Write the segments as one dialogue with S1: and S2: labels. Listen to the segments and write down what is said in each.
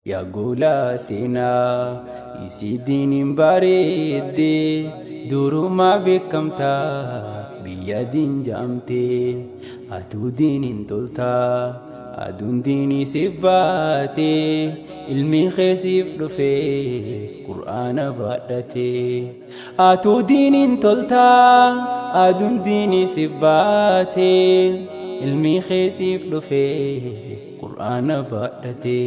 S1: Yaa gola seenaa isii diiniin bareedde, durumaa beekamtaa biyya diin jaamte. Atuu diiniin toltaa, aduun diinii siif baate, ilmi kee siif dhufee qur'aana baadhate. Atuu diiniin toltaa, aduun diinii siif baate, ilmi kee siif dhufee qur'aana baadhate.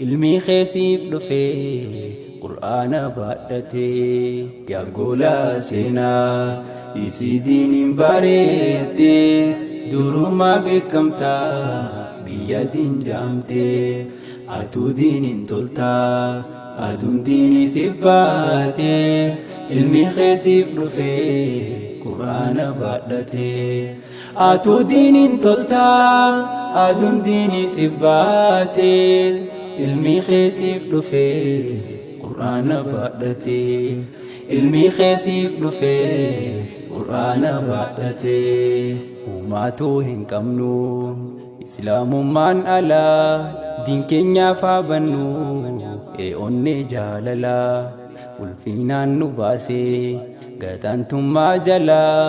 S1: Ilmi kee siif dhufee qur'aana baadhate. Yaa gola seenaa isii diiniin bareedde, durumaa beekamtaa biyya diin jaamte. Atuu diiniin toltaa, aduun diinii siif baate, ilmi kee siif dhufee qur'aana baadhate. Atuu diiniin toltaa, aduun diinii siif baate, ilmi kee siif dhufee qur'aana baadhate. Ilmi kee siif dhufee qur'aana baadhate. Humaatuu hin qabnu islaamummaan alaa, diin keenyaaf haa bannu ee onnee jaalalaa. Ulfinaan nu baasee gaxantummaa jalaa,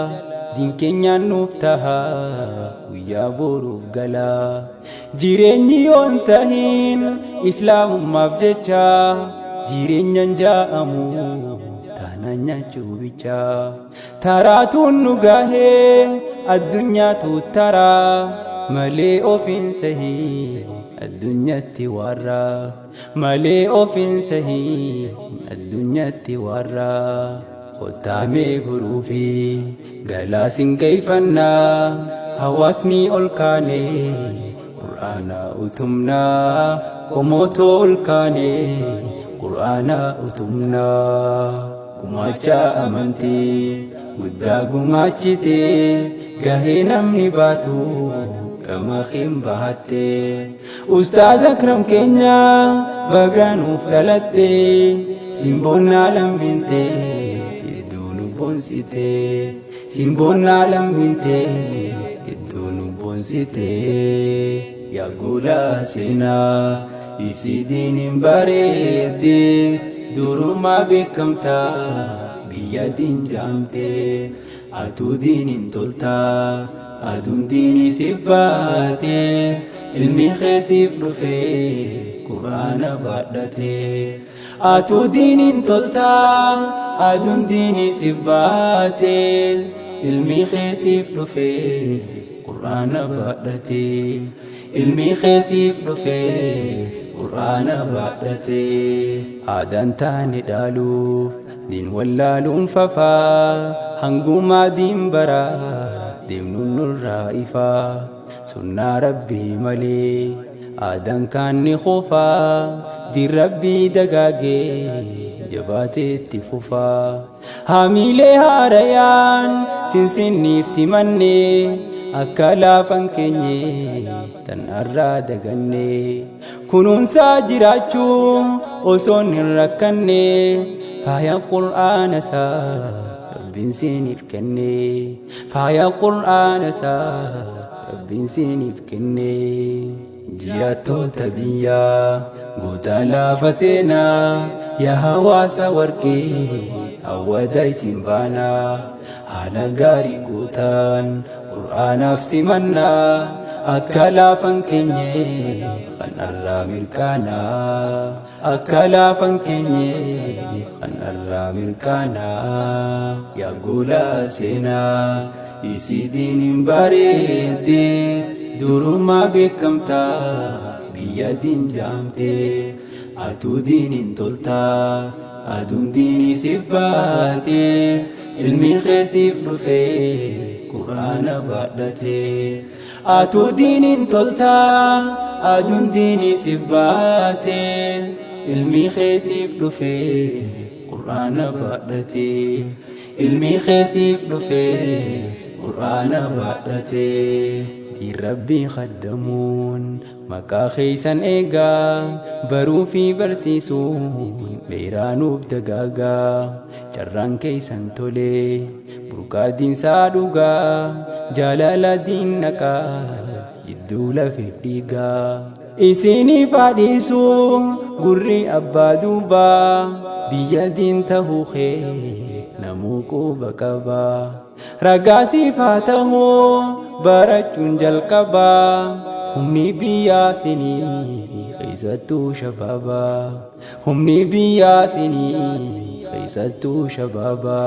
S1: diin keenyaan nuuf tahaa guyyaa boruuf galaa. Jireenyi yoon tahin islaamummaaf jecha, jireenyan jaa'amu taanaan nyaachuu bicha. Taraatuun nu gahee addunyaatu taraa, malee ofiin sahii addunyatti warraa, malee ofiin sahii addunyatti warraa. Kottaamee guruufi galaasin keeyfannaa, hawaasni ol kaanee qur'aana utumnaa, qomootoo ol kaanee qur'aana utumnaa. Gumaacha amantii guddaa gumaachitee, gahee namni baatu gama keen bahatte. Ustaaz Akram keenya baga nuuf dhalatte, simboonnaa lammiinte iddoo nu boonsite, simboonnaa lammiinte iddoo nu boonsite. Yaa gola seenaa isii diiniin bareedde, durumaa beekamtaa biyya diin jaamte. Atuu diiniin toltaa, aduun diinii siif baate, ilmi kee siif dhufee qur'aana baadhate. Atuu diiniin toltaa, aduun diinii siif baate, ilmi kee siif dhufee qur'aana baadhate. Ilmi kee siif dhufee qur'aana baadhate. Aadaan taane dhaaluuf diin wallaaluun fafaa, hangumaa diin baraa deemnuun nurraa ifaa. Sunnaa rabbii malee aadaan kaan ni kufaa, diin rabbii dagaagee jabaatee itti fufaa. Hamiilee haarayaan sinsinniif simanne, akka laafan keenye tan arraa daganne. Kunuunsaa jiraachuu osoon hin rakkanne, faaya qur'aana isaa rabbiin siiniif kenne, faaya qur'aana isaa rabbiin siiniif kenne. Jiraattoota biyyaa goota lafa seenaa, yaa hawaasa warqee hawwata isin baanaa. Haala gaarii gootaan qur'aanaaf simannaa, akka laafan keenye kan irraa mirkaanaa, akka laafan keenye kan irraa mirkaanaa. Yaa gola seenaa isii diiniin bareedde, durumaa beekamtaa biyya diin jaamte. Atuu diiniin toltaa, aduun diinii siif baate, ilmi kee siif dhufee qur'aana baadhate. Atuu diiniin toltaa, aduun diinii siif baate, ilmi kee siif dhufee qur'aana baadhate. Ilmi kee siif dhufee qur'aana baadhate. Diin rabbii khaddamuun maqaa keeysan eegaa, baruu fi barsiisuun dheeraanuuf dagaagaa. Carraan keeysan tolee burqaa diinsaa dhugaa, jaalala diin naqaa jidduu lafeef dhiigaa. Isiniif haa dhiisu gurri abbaa duubaa, biyya diin tahuu kee namuu quba qaba. Ragaa siif haa tahu barachuun jalqaba, humni biyyaa sinii keessattuu shabaaba. Humni biyyaa sinii keessattuu shabaaba.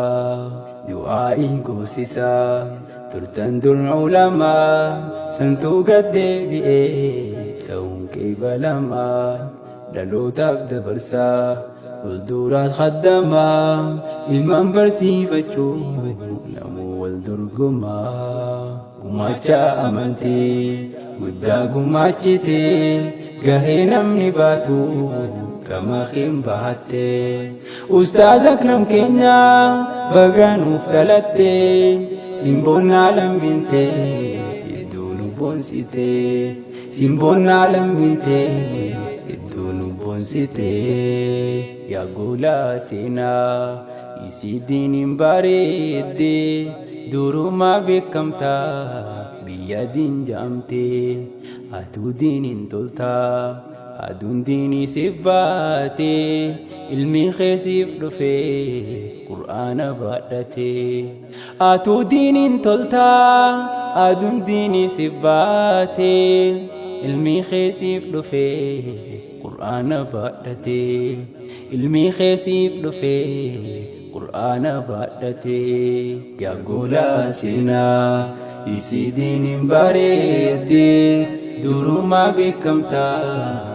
S1: Du'aa'iin goosisaa turtan dur ulamaa, santuu gad deebi'ee ta'uun qeebalamaa. Dhalootaaf dabarsaa fuulduraas khaddamaa, ilmaan barsiifachuu namuu wal dorgomaa. Gumaacha amantii guddaa gumaachitee, gahee namni baatu gama keen bahattee. Ustaaz Akram keenya, baga nuuf dhalatte, simboonnaa lambintee hedduu nu boonsite, simboonnaa lambintee hedduu nu boonsite. Yaa goolaa seenaa isii diiniin bareedde, durumaa beekamtaa biyya diin jaamte. Atuu diiniin toltaa, aduun diinii siif baate, ilmi kee siif dhufee qur'aana baadhate. Atuu diiniin toltaa, aduun diinii siif baate, ilmi kee siif dhufee qur'aana baadhate, ilmi kee siif dhufee qur'aana baadhate. Yaa goolaa seenaa isii diiniin bareedde, durumaa beekamtaa